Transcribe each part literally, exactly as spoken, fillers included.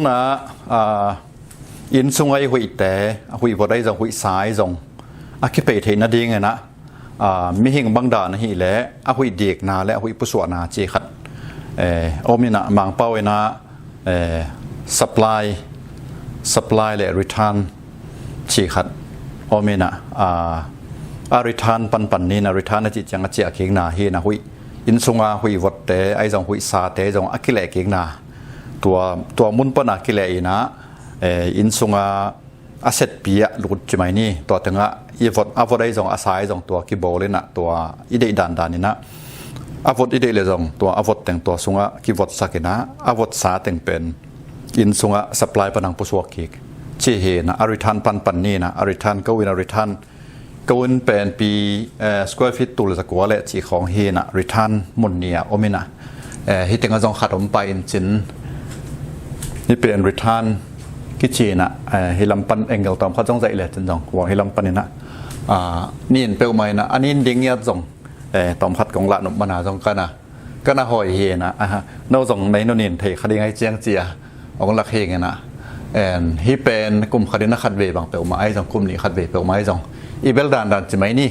Na, ah, inn sunga i huihte, a huih vot ahi zong, huih sa ahi zong, a kipeih theih nadingin ah, ah, mihing bang dan ahih leh, a huih dikna le a huih pusuahna ci khat, eh, om in ah, Mangpau in ah, eh, supply, supply le return ci khat om in ah, ah, a return panpan ni in ah, return a cih ciang a ciah kikna hi in ah, huih inn sunga huih votte ahi zong, huih sate ahi zong a kileh kikna, tua, tua mun pana kileh in ah, eh, inn sunga a setpi ah lut ci mai ni. Tua tengah i vot, a vot ahi zong, a sa ahi zong, tua kibawl in ah, tua i deih dandan in ah, a vot i deih leh zong, tua a vot teng tua sungah kivotsak in ah, a vot sa teng pen inn sungah supply pan hong pusuak kik ci hi in ah, a return panpan ni in ah, a return ko in ah, return ko in pen pi, eh, square feet tul zakua le cih khawng hi in ah, return mun ni ah om in ah, eh, hih tengah zong khat om pai in cin, hih pen return kici in ah, eh, hih lam pan angle tawm khat zong zaih le cin zong, kuang hih lam pan in ah, ah, nin peuhmah in ah, a nin ding ngiat zong, eh, tawm khat kong lah nop mana zong ka na, ka na hawi hi in ah, aha, no zong nei no nin thei kha ding ahi ciang ci a, hong lak hi in ah, en, hih pen kum khat in ah khat vei bang peuhmah ahi zong, kum nih khat vei peuhmah ahi zong, i bel dandan ci mai ni.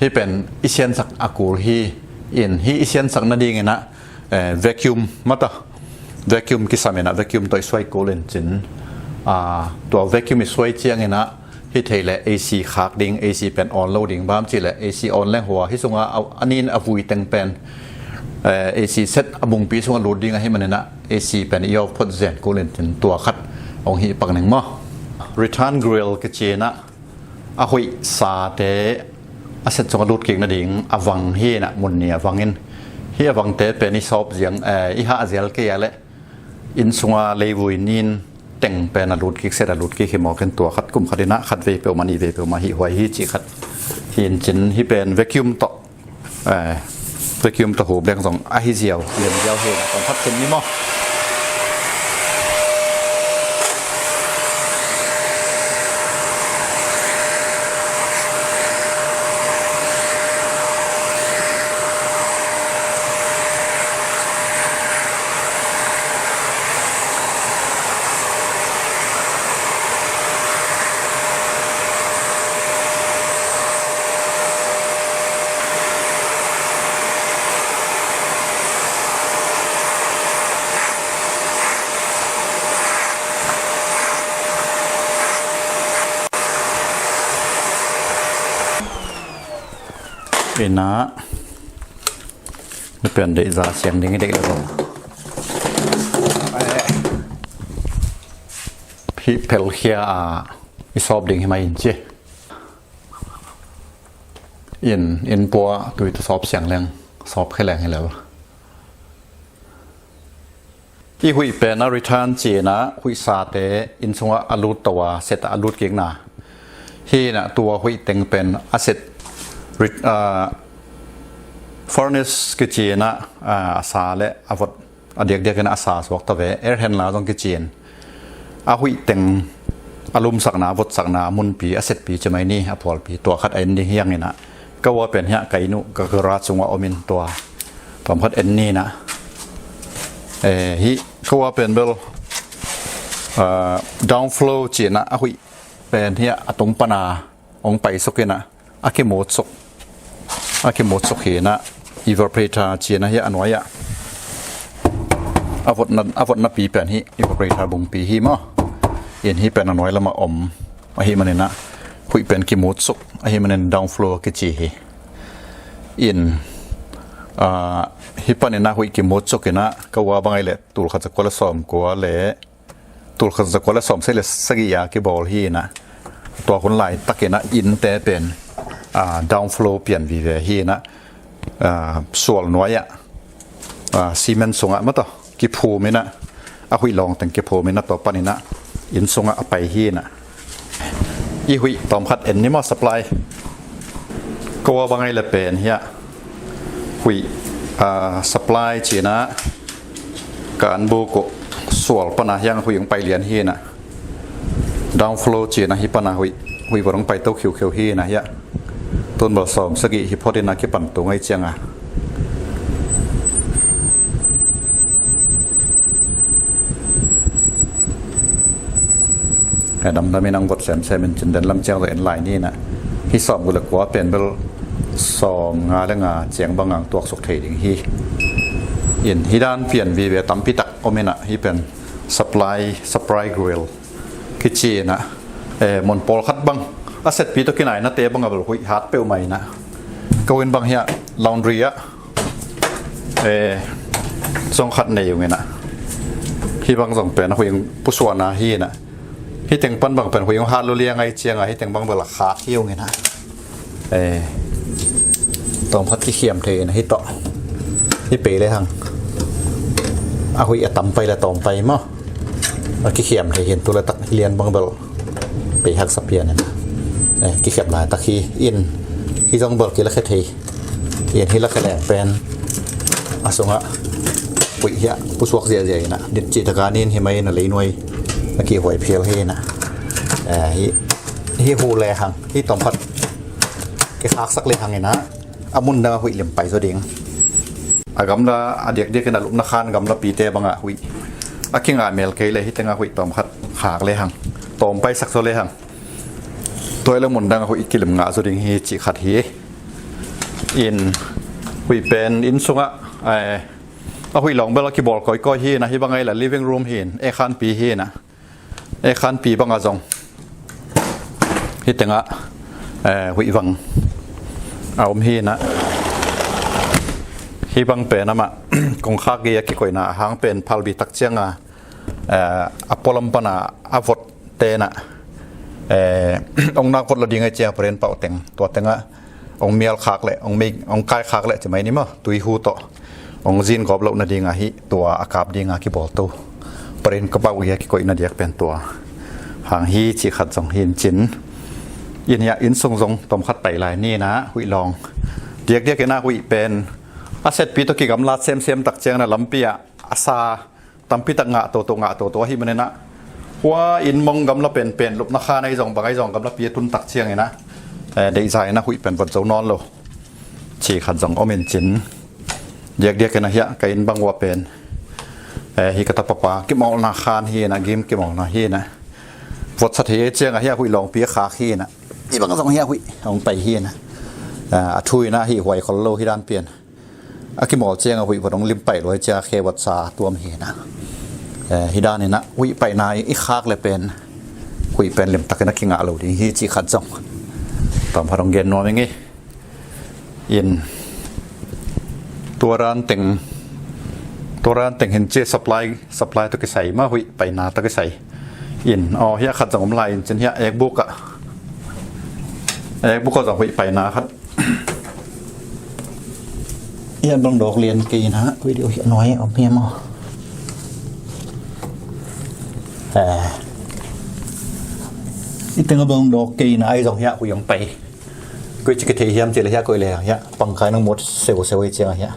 Hih pen i siansak a kul hi in, hih i siansak nading in ah, eh, vacuum mata, vacuum kisam in ah, vacuum tawh i suai kul in cin, ah, tua vacuum i suai ciang in ah, hih thei leh A C khak ding, A C pen on lo ding, bang hang hiam cih leh A C on leng hua, hih sunga a, a nin a vui teng pen, eh, A C set a bungpi sungah lut ding ahih man in ah, A C pen i off phot zen kul in cin, tua khat hong hih pak ning maw. Return grill kici in ah, a huih sate a set sungah lut kik nading a vang hi in ah, mun ni a vang in, hih a vangte pen i sawp ziang, eh, i hah zel kei a leh, inn sunga leivui nin teng pen a lut kik, set a lut kik hi mawk in, tua khat kum khat in ah khat vei peuhmah, nih vei peuhmah hih huai hi cih khat hi in cin, hih pen vacuum tawh, eh, vacuum tawh hup leng zong ahi ziau, lian ziau hi in ah, tawm khat cin ni maw. In ah, na pian deih za siang ding i deih le bang, hih phelkhia a i sawp ding hi mai in ci. In, in pua tui tawh sawp siang leng, sawp khe leng hi lo. I huih pen a return ci in ah, huih sate inn sungah a lut to a, set a lut kikna hi in ah, tua huih teng pen a set ret-, ah, furnace kici in ah, ah, a sa le a vot a diakdiak in a sa suak ta ve, air handler zong kici in, a huih teng a lumsakna, a votsakna, a munpi, a setpi ci mai ni, a phualpi, tua khat a en ding hi hang in ah, ka ua pen hiah ka inn uh, ka garage sungah om in tua, tawm khat en ni in ah. Eh, hih ka ua pen bel, ah, downflow ci in ah, a huih pen hiah a tung pana hong paisuk in ah, a kimutsuk, a kimutsuk hi in ah, evaporator ci in ah, hiah a nuai ah a votna, a votna pi pen hih evaporator bungpi hi maw. In hih pen a nuai lamah om ahih man in ah, huih pen kimutsuk ahih man in downflow kici hi. In, ah, hih pan in ah huih kimutsuk in ah, ka ua bang ahih leh tul khat za kua le sawm kua le, tul khat za kua le sawm sagih le sagih a kibawl hi in ah, tua hun laitak in ah innte pen, ah, downflow pian vive hi in ah, ah, sual nuai ah, ah, cement sungah maw, tua kiphum in ah, a huih lawng teng kiphum in ah, tua pan in ah inn sungah a pai hi in ah. I huih tawm khat en ni maw, supply. Ka ua bang ahih leh pen hiah huih, ah, supply ci in ah, ka an buk uh sual pana hiah huih hong pai lian hi in ah, downflow ci in ah, hih pana huih, huih vot hong pai to khiukhiu hi in ah, hiah tun bel sawm sagih hi phot in ah, kipan tung ahih ciang a. Damdamin ang vot semsem in cin, den lam ciang zong en lai ni in ah. Hih sawmguk le kua pen bel sawmnga le nga ciang bang ang tuaksuk thei ding hi. In hih dan pian vive tampi tak om in ah, hih pen supply, supply grill kici in ah, eh, mun pawlkhat bang a setpi tawh kinainate bang a bel huih hat peuhmah in ah. Ko in bang hiah laundry ah, eh, zong khat nei ung in ah. Hih bang zong pen a huih pusuahna hi in ah. Hih teng pan bang pen huih hong hat lua liang ahih ciangah hih teng bang bel a khak hi ung in ah. Eh, tawmkhat kikhiam thei in ah hih tawh. Hih pei le hang a huih a tam pai le tawm pai maw. A kikhiam thei hi in, tu le tak hih lian bang bel pei haksa pian in ah. Eh, kikhiam laitak hi in, hih zong bel kilakhia thei. In hih lakhia leng pen a sungah huih hiah pusuak ziahziah in ah, dit cih taka ni in hih mai in ah leinuai a kihhuai phial hi in ah. Eh, hih, hih huh le hang, hih tawmkhat kikhaksak le hang in ah, a mun dang a huih lim pai zaw ding. A gamla a diakdiak in a lupna khan gamlapite bangah huih a kingah mel kei le hih tengah huih tawmkhat khak le hang, tawm paisak zaw le hang, tua le mun dang a huih kilim ngah zaw ding hi cih khat hi. In huih pen inn sungah, eh, a huih lawng bel a kibawl kawikawi hi in ah, hih bang ahih leh living room hi in, e khanpi hi in ah. E khanpi bangah zong hih tengah, eh, huih vang a om hi in ah. Hih bang pen amah kongkhak gei a kikoihna a hang pen phalbi tak ciangah, eh, a pualam pana a vot te in ah, eh, ong nak vot lo ding ahih ciang paren pauh teng, tua tengah ong mial khak le, ong mei, ong kai khak le ci mai ni maw, tui huh tawh ong zin gawp loh nadingah hih tua a kap dinga kibawlto paren ka pauh gei a kikoihna diak pen tua hang hi cih khat zong hi in cin. In hiah inn sung zong tawmkhat pai lai ni in ah, huih lawng diakdiak in ah, huih pen a setpi tawh kigamlat semsem tak ciangin ah lampi ah a sa tampi tak ngah toto, ngah toto ahih manin ah, hua inn mong gamla penpen lupna khan ahi zong bang ahi zong gamlapi a tun tak ciangin ah, eh, deihza in ah huih pen vot zo nawn lo cih khat zong om in cin. Diakdiak in ah hiah ka inn bang uah pen, eh, hih ka tapa pa kimawlna khan hi in ah, gim kimawlna hi in ah, votsa thei ciangah hiah huih lawngpi a khak hi in ah, hih bang zong hiah huih hong pai hi in ah, ah, a thu in ah hih huai khol lo, hih dan pian a kimawl ciangah huih vot hong lim pai lua ciangah khe votsa tuam hi in ah. Eh, hih dan in ah huih paina i khak le pen huih pen limtakin a kingah lo ding hi cih khat zong tawmkhat hong gen nuam ing ei. In tua dan teng, tua dan teng hin ci, supply, supply tawh kisai mah, huih paina tawh kisai. In aw, hiah khat zong om lai in cin, hiah ekbuk ah, ekbuk ah zong huih paina khat. Hiah bang dawk lian kei in ah, video hiah nuai om hiam aw. Eh, hih tengah bang dawk kei in ah, ahi zong hiah huih hong pai. Koi ci kithei hiam cih leh hiah koi le hiah pangkai nang mut seuseu ahih ciangah hiah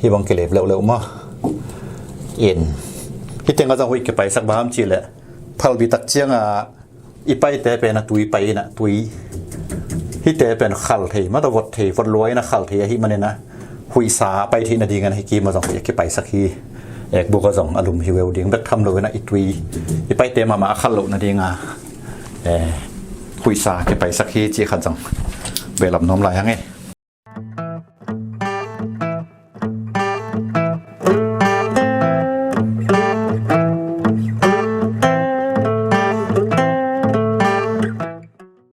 hih bang kilep leuhleuh maw. In hih tengah zong huih kipaisak bang hiam cih leh phalbi tak ciangah i paite pen a tui pai in ah, tui hihte pen khal thei, mata vot thei, vot lua in a khal thei ahih manin ah huihsa a pai theih nadingin ah hih kim ah zong huih a kipaisak hi. Ekbuk ah zong a lum hi veu ding bek tham lo in ah i tui i paite mahmah a khal loh nadinga, eh, huihsa kipaisak hi cih khat zong behlap nuam lai hang ei.